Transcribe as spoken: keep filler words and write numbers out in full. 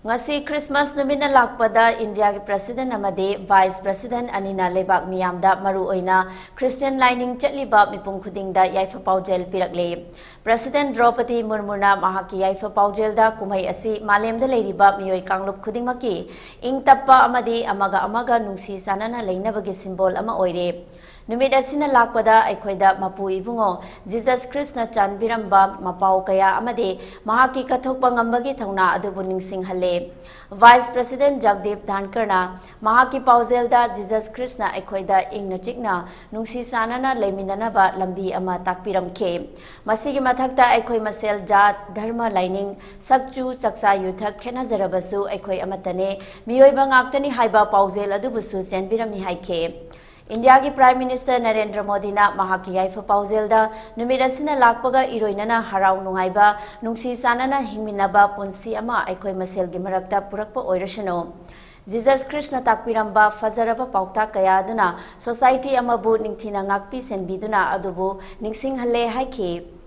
ꯉꯁꯤ ꯈ꯭ꯔꯤꯁꯃꯥꯁ ꯅꯨꯃꯤꯠꯅ ꯂꯥꯛꯄꯗ ꯏꯟꯗꯤꯌꯥꯒꯤ ꯄ꯭ꯔꯁꯤꯗꯦꯟꯠ ꯑꯃꯗꯤ ꯚꯥꯏꯁ ꯄ꯭ꯔꯁꯤꯗꯦꯟꯠ ꯑꯅꯤꯅ ꯂꯩꯕꯥꯛ ꯃꯤꯌꯥꯝꯗ, ꯃꯔꯨꯑꯣꯏꯅ ꯈ꯭ꯔꯤꯁꯇꯤꯌꯥꯟ ꯂꯥꯏꯅꯤꯡ ꯆꯠꯂꯤꯕ ꯃꯤꯄꯨꯝ ꯈꯨꯗꯤꯡꯗ ꯌꯥꯏꯐ ꯄꯥꯎꯖꯦꯜ ꯄꯤꯔꯛꯂꯦ꯫ ꯄ꯭ꯔꯁꯤꯗꯦꯟꯠ ꯗ꯭ꯔꯧꯄꯗꯤ ꯃꯨꯔꯃꯨꯅ ꯃꯍꯥꯛꯀꯤ ꯌꯥꯏꯐ ꯄꯥꯎꯖꯦꯜꯗ ꯀꯨꯝꯍꯩ ꯑꯁꯤ ꯃꯥꯂꯦꯝꯗ ꯂꯩꯔꯤꯕ ꯃꯤꯑꯣꯏ ꯀꯥꯡꯂꯨꯞ ꯈꯨꯗꯤꯡꯃꯛꯀꯤ ꯏꯪ ꯇꯞꯄ ꯑꯃꯗꯤ ꯑꯃꯒ ꯑꯃꯒ ꯅꯨꯡꯁꯤ ꯆꯥꯟꯅꯅ ꯂꯩꯅꯕꯒꯤ ꯁꯤꯝꯕꯣꯜ ꯑꯃ ꯑꯣꯏꯔꯦ꯫ ꯅꯨꯃꯤꯠ ꯑꯁꯤꯅ ꯂꯥꯛꯄꯗ ꯑꯩꯈꯣꯏꯗ ꯃꯄꯨ ꯏꯕꯨꯡꯉꯣ ꯖꯤꯖꯁ ꯈ꯭ꯔꯤꯁꯅ ꯆꯥꯟꯕꯤꯔꯝꯕ ꯃꯄꯥꯎ ꯀꯌꯥ ꯑꯃꯗꯤ ꯃꯍꯥꯛꯀꯤ ꯀꯠꯊꯣꯛꯄ ꯉꯝꯕꯒꯤ ꯊꯧꯅꯥ ꯑꯗꯨꯕꯨ ꯅꯤꯡꯁꯤꯡꯍꯜꯂꯦ꯫ ꯚꯥꯏꯁ ꯄ꯭ꯔꯁꯤꯗꯦꯟꯠ ꯖꯒꯗꯤꯞ ꯙꯥꯟꯀꯔꯅ ꯃꯍꯥꯛꯀꯤ ꯄꯥꯎꯖꯦꯜꯗ ꯖꯤꯖꯁ ꯈ꯭ꯔꯤꯁꯅ ꯑꯩꯈꯣꯏꯗ ꯏꯪꯅ ꯆꯤꯛꯅ ꯅꯨꯡꯁꯤ ꯆꯥꯟꯅꯅ ꯂꯩꯃꯤꯟꯅꯅꯕ ꯂꯝꯕꯤ ꯑꯃ ꯇꯥꯛꯄꯤꯔꯝꯈꯤ꯫ ꯃꯁꯤꯒꯤ ꯃꯊꯛꯇ ꯑꯩꯈꯣꯏ ꯃꯁꯦꯜ ꯖꯥꯠ, ꯙꯔꯃ, ꯂꯥꯏꯅꯤꯡ, ꯁꯛꯆꯨ, ꯆꯥꯛꯆꯥ ꯌꯨꯊꯛ ꯈꯦꯠꯅꯖꯔꯕꯁꯨ ꯑꯩꯈꯣꯏ ꯑꯃꯠꯇꯅꯦ, ꯃꯤꯑꯣꯏꯕ ꯉꯥꯛꯇꯅꯤ ꯍꯥꯏꯕ ꯄꯥꯎꯖꯦꯜ ꯑꯗꯨꯕꯨꯁꯨ ꯆꯦꯟꯕꯤꯔꯝꯃꯤ ꯍꯥꯏꯈꯤ꯫ ꯏꯟꯗꯤꯌꯥꯒꯤ ꯄ꯭ꯔꯥꯏꯝ ꯃꯤꯅꯤꯁꯇꯔ ꯅꯔꯦꯟꯗ꯭ꯔ ꯃꯣꯗꯤꯅ ꯃꯍꯥꯛꯀꯤ ꯌꯥꯏꯐ ꯄꯥꯎꯖꯦꯜꯗ ꯅꯨꯃꯤꯠ ꯑꯁꯤꯅ ꯂꯥꯛꯄꯒ ꯏꯔꯣꯏꯅꯅ ꯍꯔꯥꯎ ꯅꯨꯡꯉꯥꯏꯕ, ꯅꯨꯡꯁꯤ ꯆꯥꯟꯅꯅ ꯍꯤꯡꯃꯤꯟꯅꯕ ꯄꯨꯟꯁꯤ ꯑꯃ ꯑꯩꯈꯣꯏ ꯃꯁꯦꯜꯒꯤ ꯃꯔꯛꯇ ꯄꯨꯔꯛꯄ ꯑꯣꯏꯔꯁꯅꯨ꯫ ꯖꯤꯖꯁ ꯈ꯭ꯔꯤꯁꯅ ꯇꯥꯛꯄꯤꯔꯝꯕ ꯐꯖꯔꯕ ꯄꯥꯎꯇꯥꯛ ꯀꯌꯥ ꯑꯗꯨꯅ ꯁꯣꯁꯥꯏꯇꯤ ꯑꯃꯕꯨ ꯅꯤꯡꯊꯤꯅ ꯉꯥꯛꯄꯤ ꯁꯦꯟꯕꯤꯗꯨꯅ ꯑꯗꯨꯕꯨ ꯅꯤꯡꯁꯤꯡꯍꯜꯂꯦ ꯍꯥꯏꯈꯤ꯫